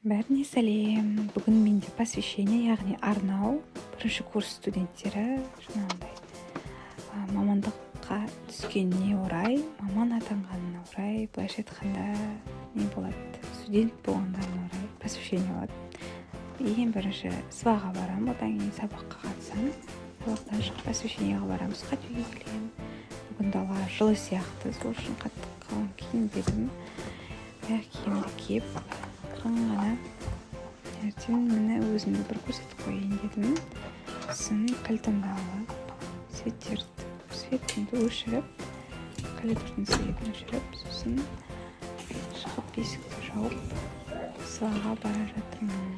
Бәріне сәлем! Бүгін менде посвящение, яғни арнау. Бірінші курс студенттері жаңағындай мамандыққа түскеніне орай, маман атанғанына орай, былайша айтқанда, не болады, студент болғандарына орай посвящение болады. Ең бірінші СВА-ға барамын, одан кейін сабаққа қатысамын, сабақтан шығып посвящениеға барамыз. Қайтып үйге келемін. Бүгін дала жылы сияқты, сол үшін қатты қалың киінбедім. Аяқ киімді киіп, ақырын ғана ертең, міне, өзімді бір көрсетіп қояйын дедім. Сосын кілтімді алып, светімді өшіріп, коридордың светін өшіріп, сосын шығып, есікті жауып, СВА-ға бара жатырмын.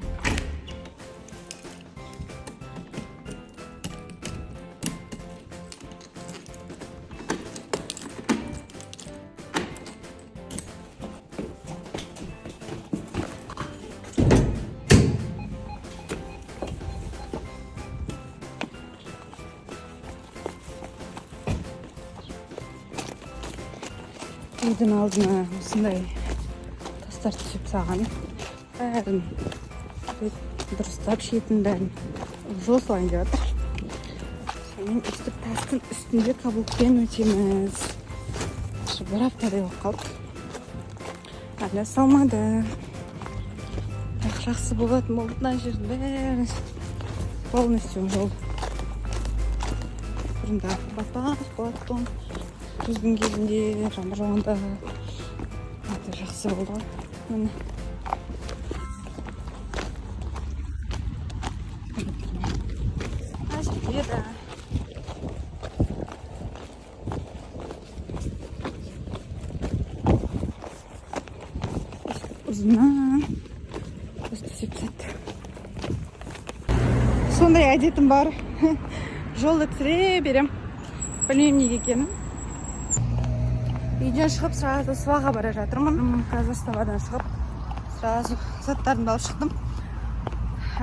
Үйдің алдына осындай тастар төсеп тастаған, бәрін дұрыстап, шетін бәрін жол салайын деп жатыр. Сонымен, өстіп тастың үстінде каблукпен өтеміз. Уже бір аптадай болып қалды, әлі салмады, бірақ жақсы болатын болды. Мына жердің бәрі полностью жол. Бұрында батпақ болатын тұғын күздің кезінде, жаңбыр жауғанда. Өте жақсы болды ғой, міне. Мына жерде де ұзыннан тас төсеп тастады. Сондай әдетім бар, жолды түсіре берем, білмеймін неге екенін. Үйден шығып, сразу СВА-ға бара жатырмын. Қазір СВА-дан шығып, сразу заттарымды алып шықтым.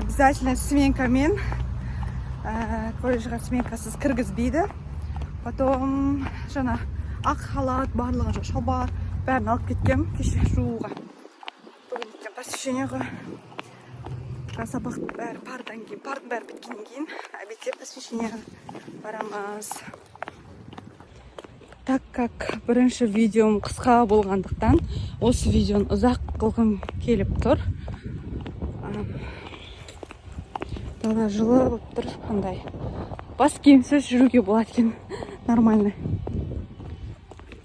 Обязательно сменкамен, колледжға сменкасыз кіргізбейді. Потом жаңа ақ халат, барлығын, жаңа шалбар, бәрін алып кеткем кеше жууға. Бүгін ертең посвящениеға. Сабақ бәрі пардан кейін, пардың бәрі біткеннен кейін обедте посвящениеға барамыз. Так как бірінші видеом қысқа болғандықтан, осы видеоны ұзақ қылғым келіп тұр. Дала жылы болып тұр, андай бас киімсіз жүруге болады екен нормально.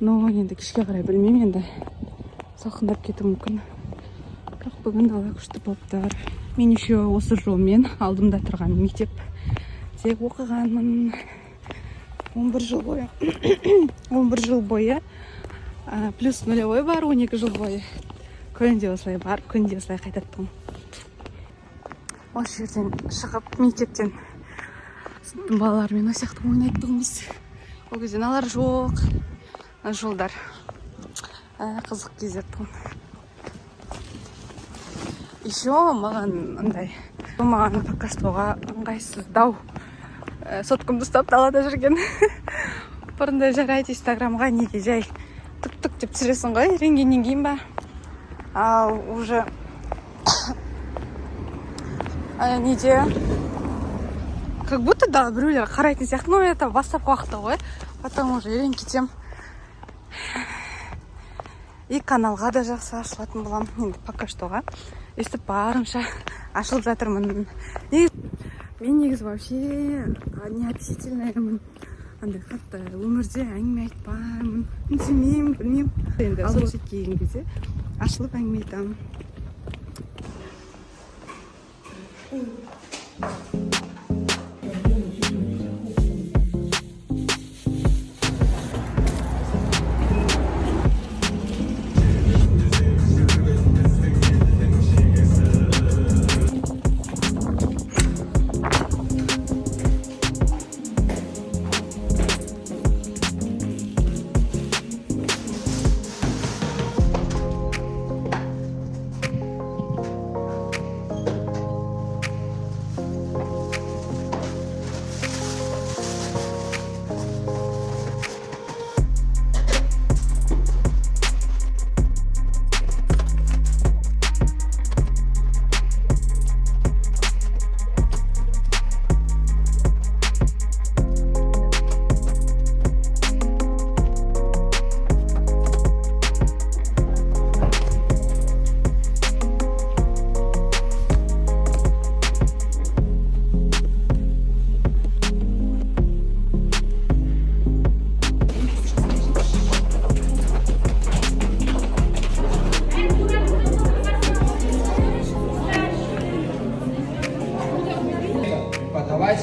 Но енді кешке қарай, білмеймін, енді салқындап кетуі мүмкін, бірақ бүгін дала күшті болып тұр. Мен еще осы жолмен алдымда тұрған мектепте оқығанмын 11 жыл бойы. 11 жыл бойы, плюс нулевой бар, 12 жыл бойы күнде осылай барып, күнде осылай қайтатын тұғым. Осы жерден шығып, мектептен сыныптың балаларымен осы жақта ойнайтын тұғынбыз. Ол кезде мыналар жоқ, мына жолдар. Қызық кездер тұғын. Еще маған андай, маған пока чтоға ыңғайсыздау соткамды ұстап далада жүрген. Бұрында жарайды, Инстаграмға неге жай түк түк деп түсіресің ғой, үйренгеннен кейін ба. Ал уже неде, как будто да біреулер қарайтын сияқты. Ну, это бастапқы уақытта ғой, потом уже үйреніп кетемін и каналға да жақсы ашылатын боламын. Енді пока чтоға өйстіп барынша ашылып жатырмын. Мен негізі вообще необщительныймын, андай қатты өмірде әңгіме айтпаймын, үндемеймін, білмеймін. Енді соцсетке келген кезде ашылып әңгіме айтамын.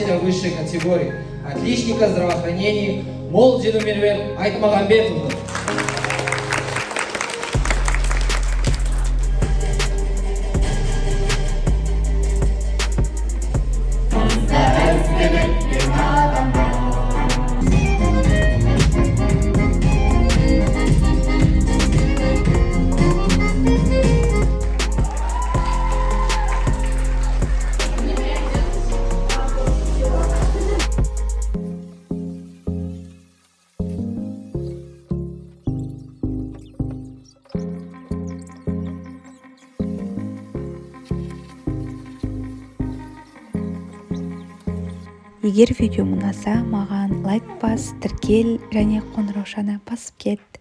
обладателя высшей категории, отличника здравоохранения Молдину Меруерт Айтмагамбетовну. Егер видеом ұнаса, маған лайк бас, тіркел және қоңыраушаны басып кет.